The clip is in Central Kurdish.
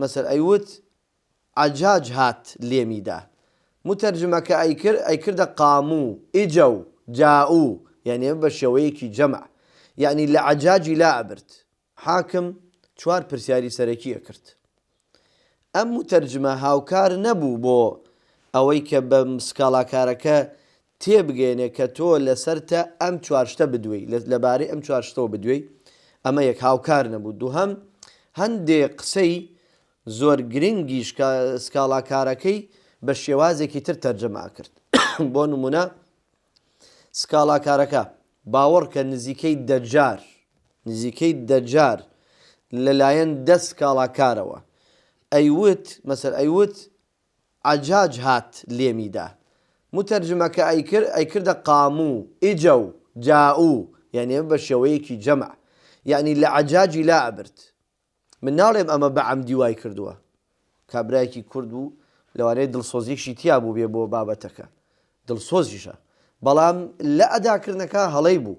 مەسەل ئەیوت عەجاج هات لێمی دا. موتەرجمەکە ئەیکرد ئەیکردە قاموو، اجوا، جاءوا، یانی ئەمە بە شێوەیەکی جەمع. یانی لە عەجاجی لا ئەبرد. حاکم چوار پرسیاری سەرەکی ئەکرد. ئەم موتەرجمە هاوکار نەبوو بۆ ئەوەی کە بە سکاڵاکارەکە تێبگەیەنێ کە تۆ لەسەرتە ئەم چوار شتە بدوێی، لەبارەی ئەم چوار شتەوە بدوێی، ئەمە یەک هاوکار نەبوو. دووهەم، هەندێ قسەی زۆر گرنگیش کە سکاڵاکارەکەی بە شێوازێکی تر تەرجەمە ئەکرد. بۆ نموونە سکاڵاکارەکە باوەڕکە نزیکەی دەجار نزیکەی دەجار لەلایەن دە سکاڵاکارەوە ئەیوت مەسەل ئەیوت عەجاج هات لێمی دا. موتەرجمەکە ئەیکرد ئەیکردە قاموو، اجوا، جاءوا، یانی ئەمە بە شێوەیەکی جەمع. یانی لە عەجاجی لا ئەبرد. من ناڵێم ئەمە بە عەمدی وای کردووە. کابرایەکی کورد بوو، لەوانەیە دڵسۆزییشی تیا بووبێ بۆ بابەتەکە. دڵسۆزیشە. بەڵام لە ئەداکردنەکە هەڵەی بوو.